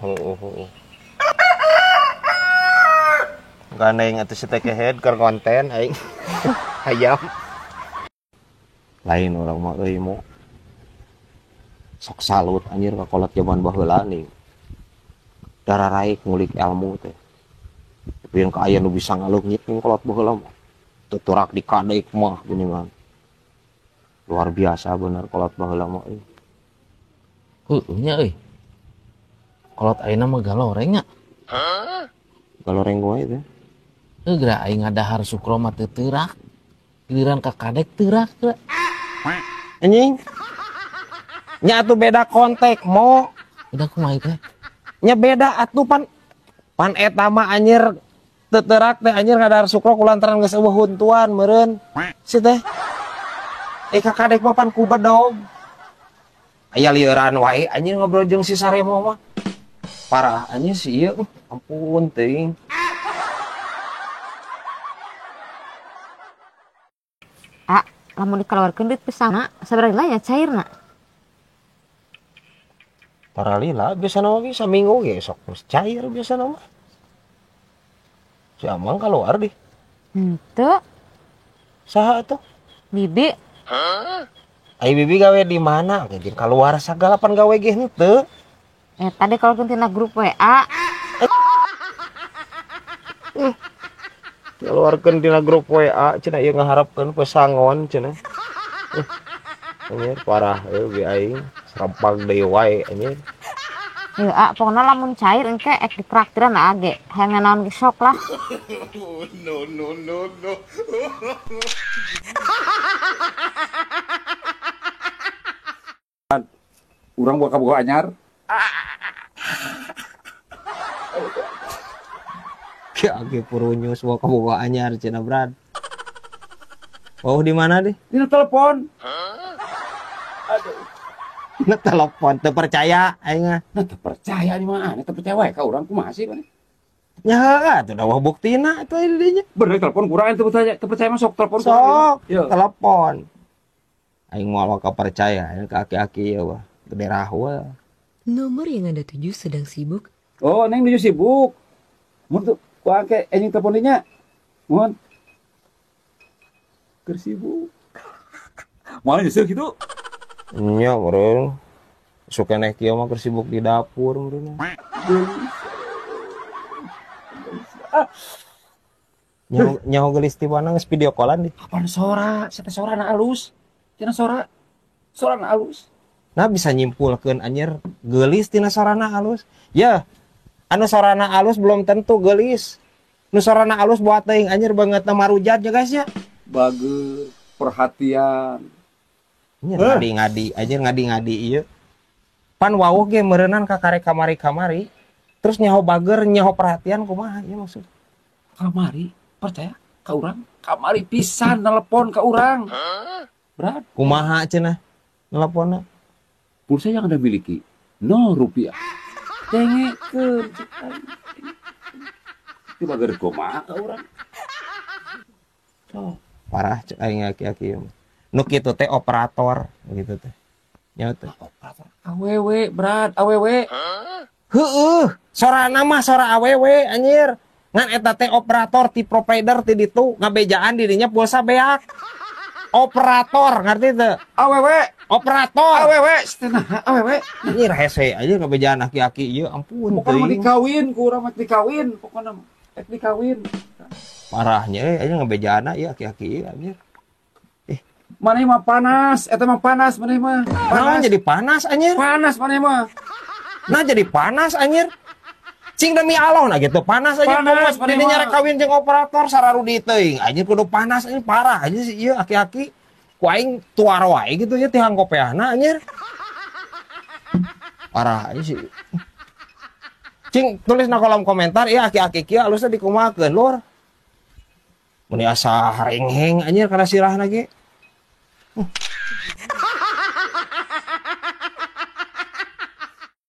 Heeh. Gandeng atuh si teh kehed keur konten aing. Hayam. Lain urang mah euy mo. Sok salut anjir ka kolot jaman baheula nih. Dararaik ngulik ilmu teh. Tapi yang ka aya nu bisa ngaleungit ning kolot baheula mah. Tuturak di kadek mah geuningan. Luar biasa bener kolot baheula mah euy. Heueuh nya euy. Kolot ayeuna mah galoreng nya. Galoreng wae teh. Heuh geura aing ngadahar sukro mah teu teurak. Giliran ka kadek teurak geura. Anjing. Nya atuh beda kontek mo. Udah kumaha teh? Nya beda atuh pan eta mah anjir teu teurak teh anjir ngadahar sukro kulantaran geus eueuh huntuan meureun. Si teh. Ka kadek mah pan ku bedog. Aya lieuran wae anjir ngobrol jeung si Saremo mah. Parah anjir si ieu, ampun teuing. Ah, lamun dikeluarkeun duit pisangna, sabaraha lila nya cairna? Tara lila biasana mah bisa minggu ge sok geus cair biasana mah. Si Amang keluar dih. Henteu. Saha atuh? Bibi. Ai bibi gawe di mana? Jeung keluar sagala pan gawe ge henteu. Tadi kalau tina grup WA. Keluarkeun tina grup WA cenah ieu ngaharapkeun pesangon cenah. Anjir parah euy bi aing serempang deui wae anjir. Heuh, ah, pokona lamun cair engke ek ditraktiran age. Hayang naon ge sok lah. No no no no. Urang boga boga anyar. Ya age purunyus boga boga anyar cenah Brad. Oh di mana deh? Dina telepon. Aduh. Na telepon teu percaya aing mah. Nah teu percaya di mana? Teu percaya wae ka urang kumaha sih maneh? Nya heuh atuh da wah buktina atuh di dinya. Bener telepon kurang teu percaya, teu percaya mah sok telepon sok telepon. Aing moal ka percaya aing ka aki-aki ieu wah. Gede rahwa. Nomor yang Anda tuju sedang sibuk. Oh, neng nuju sibuk. Mun tuh ku angke anjing telepon dinya. Mun. Keur sibuk. Moal nyeuseul kitu. Nya meureun. Sok keneh kieu mah keur sibuk di dapur meureun. Nyaho geulis ti mana geus video callan di. Apaan sora? Sia teh sorana alus. Tina sora. Sorana alus. Nah bisa nyimpulkeun anjir geulis tina sorana alus. Ya, anu sorana alus belum tentu geulis. Nu sorana alus buat teuing anjir bangetna marujat ya guys ya. Bagus, perhatian. Anjir ngadi-ngadi, anjir ngadi-ngadi ieu. Pan wawuh ge meureunan ka karek kamari-kamari. Terus nyaho bager, nyaho perhatian kumaha ieu maksud? Kamari, percaya ka urang? Kamari pisan telepon ka urang. Berat. Kumaha cenah nelponna? Pulsa yang Anda miliki 0 rupiah. Dengekeun cek aing. Itu bager kumaha ka urang? Oh, parah cek aing aki-aki ieu mah. Nu kitu teh operator gitu teh. Nya teh. Operator awewe berat, awewe. Heueuh, sorana mah sora awewe anjir. Ngan eta teh operator ti provider ti ditu ngabejaan dirinya pulsa beak. Operator ngerti teu? Awewe, operator. Awewe, cenah awewe. Anjir hese aja ngabejaan aki-aki ieu ampun. Pokona mah dikawin ku urang mah dikawin, pokona mah ek dikawin. Parahnya aja ngabejaanna ieu aki-aki ieu anjir. Maneh mah panas, eta mah panas maneh mah. Panas. Nah, jadi panas anjir. Panas maneh mah. Nah jadi panas anjir. Cing demi Allah nah gitu panas aja. Panas maneh mah. Nyarek kawin jeung operator sararudi teuing. Anjir kudu panas anjir parah anjir si ieu aki-aki. Ku aing tuar wae gitu ya tihang kopeahna anjir. Parah anjir sih. Cing tulis na kolom komentar ieu aki-aki kieu alusna dikumahakeun lur. Mun asa harengheng anjir kana sirahna ge.